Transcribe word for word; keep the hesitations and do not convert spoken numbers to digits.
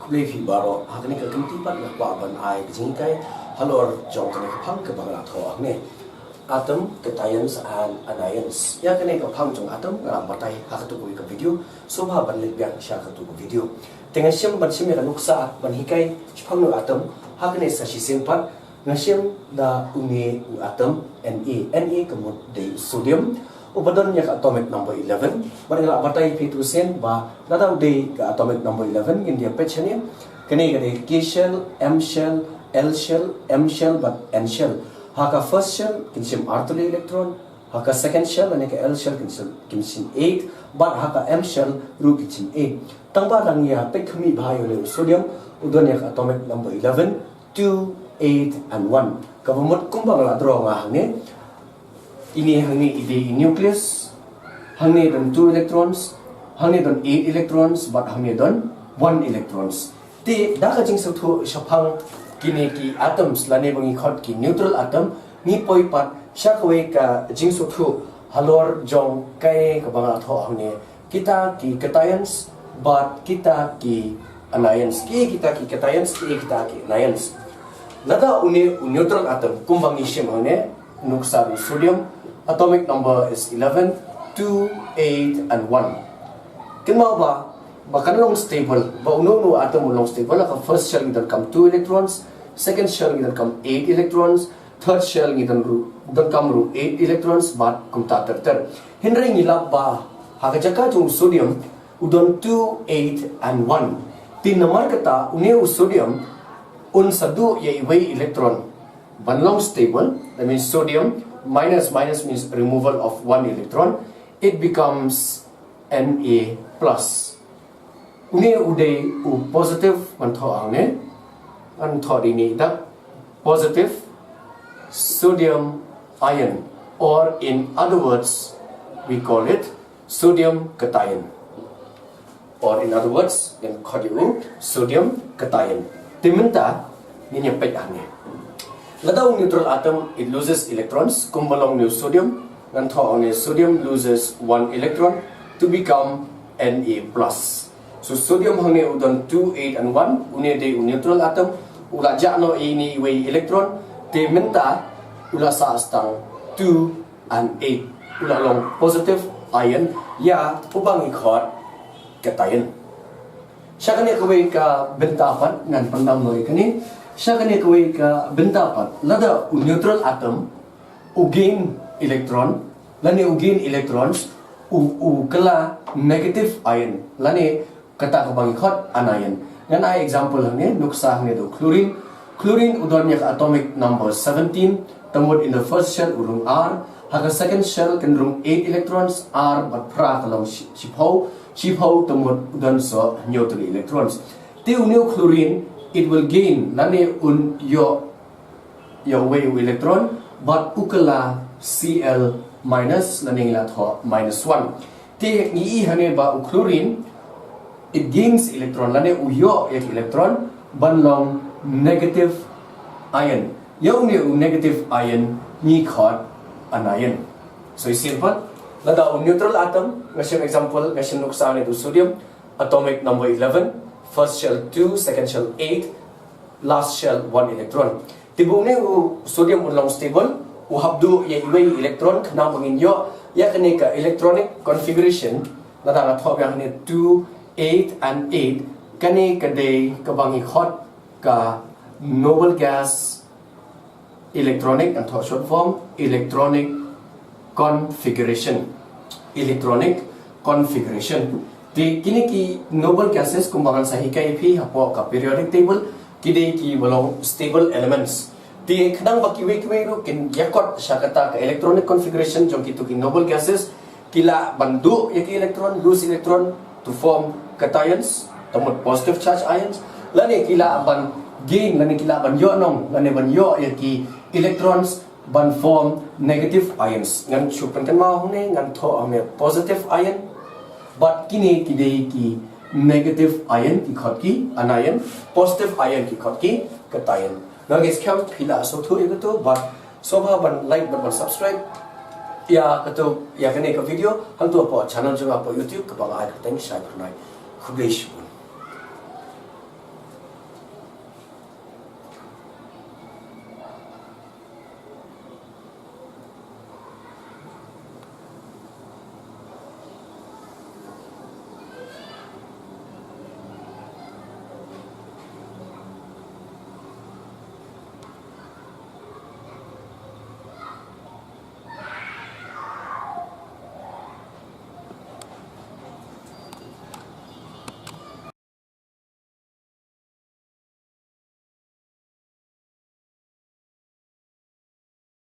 Khublei phi baroh, ha kane ka kynti pat nga kwah ban ai ka jinghikai halor jong kane ka phang kaba nga la thoh hangne. Atom, cations and anions. Ïa kane ka phang jong atom nga la batai ha katu kawei ka video. Sngewbha ban leit biang sha katu ka video. Te nga shim ban shim ïa ka nuksa ban hikai shaphang u atom ha kane sa shisien pat. Nga shim da une u atom Na, Na ka mut dei sodium, uba don ïa ka atomic number eleven. Bad nga la batai phi tu sien ba lada u dei ka atomic number eleven ngin ïa peit shane. Kane ka dei K shell, M shell, L shell, M shell bad N shell. Ha ka first shell kin shim artylli electron, ha ka second shell lane ka L shell kin shim, kin shim eight, bad ha ka M shell ruh kin shim eight. Tang ba dang ïa peit khmih bha ïa u sodium, u don ïa ka atomic number eleven, two, eight and one. Kaba mut kumba nga la draw nga hangne. Ine hangne i dei i nucleus. Hangne don two electrons, hangne don eight electrons, bad hangne don one electrons. Te da ka jingsngewthuh shaphang kine ki atoms lane ba ngi khot ki neutral atom, ngi poi pat sha kawei ka jingsngewthuh halor jong kaei kaba nga la thoh hangne. Kita ki cations bad kita ki anions. Ki kita ki cations, ki kita ki anions. Lada une u neutral atom kumba ngi shim hangne, nuksa u sodium, atomic number is eleven, two, eight and one. Kynmaw ba, ba kan long stable, ba uno uno atom u long stable, ha ka first shell ngi donkam two electrons, second shell ngi donkam eight electrons, third shell ngi don ruh, donkam ruh eight electrons, bad kumta ter ter. Hynrei ngi lap ba ha ka jaka jong u sodium u don two, eight and one. Te namar kata une u sodium un sa duh ïa iwei i electron ban long stable, that means sodium minus minus means removal of one electron, it becomes Na plus. Une u dei u positive, ngan thoh hangne, ngan thoh dei ne dak, positive sodium ion, or in other words we call it sodium cation, or in other words ngan khot ïa u sodium cation. Te mynta ngin ïa peit hangne. Lada u neutral atom it loses electrons, kumba long une u sodium, ngan thoh hangne sodium loses one electron to become Na plus. So sodium hangne u don two, eight and one, une dei u neutral atom, u la jah noh ïa ine iwei i electron, te mynta u la sah tang two and eight, u la long positive ion ïa uba ngi khot cation. Sha kane kawei ka bynta pat, ngan pyndam noh ïa kane. Sha kane kawei ka bynta pat, lada u neutral atom u gain electron, lane u gain electrons, u, u kylla negative ion, lane kata kaba ngi khot anion. Ngan ai example hangne, nuksa hangne da u chlorine. Chlorine u don ïa ka atomic number seventeen, te mut in the first shell u rung ar, ha ka second shell kan rung eight electrons, ar bad phra ka long shi-, shiphew, shiphew te mut u don sa hynñiew tylli electrons. Te une u chlorine, it will gain, lane un ïoh ïa uwei u electron, bad u kylla Cl minus, lane ngi la thoh minus one. Te ngi i hangne ba u chlorine, it gains electron, lane u ïoh ïa ki electron ban long negative ion. Ïa une u negative ion ngi khot anion. So i simple, lada u neutral atom, nga shim example, nga shim nuksa hangne da u sodium, atomic number eleven, first shell two, second shell eight, last shell one electron. Te ba une u sodium un long stable, u hap duh ïa iwei i electron, khnang ba ngin ïoh ïa kane ka electronic configuration, lada nga thoh biang hangne two, eight and eight, kane ka dei kaba ngi khot ka noble gas electronic, ngan thoh short form, electronic configuration. Electronic configuration. Te kine ki noble gases kumba ngan sa hikai ïa phi hapoh ka periodic table, ki dei kiba long stable elements. Te khnang ba kiwei kiwei ruh kin ïakot sha kata ka electronic configuration jong kito ki noble gases, ki lah ban duh ïa ki electron, lose electron to form cations, te mut positive charge ions, lane ki lah ban gain, lane ki lah ban ïoh nong, lane ban ïoh ïa ki electrons ban form negative ions. Ngan shu pynkynmaw hangne, ngan thoh hangne positive ion, bad kine ki dei ki negative ion ki khot ki anion, positive ion ki khot ki cation. Ngan ngeit skhem phi la sngewthuh ïa kato, bad sngewbha ban like bad ban subscribe ïa kato, ïa kane ka video hangto hapoh channel jong nga hapoh YouTube kaba nga ai kyrteng Shai Phyrnai. Khublei shibun.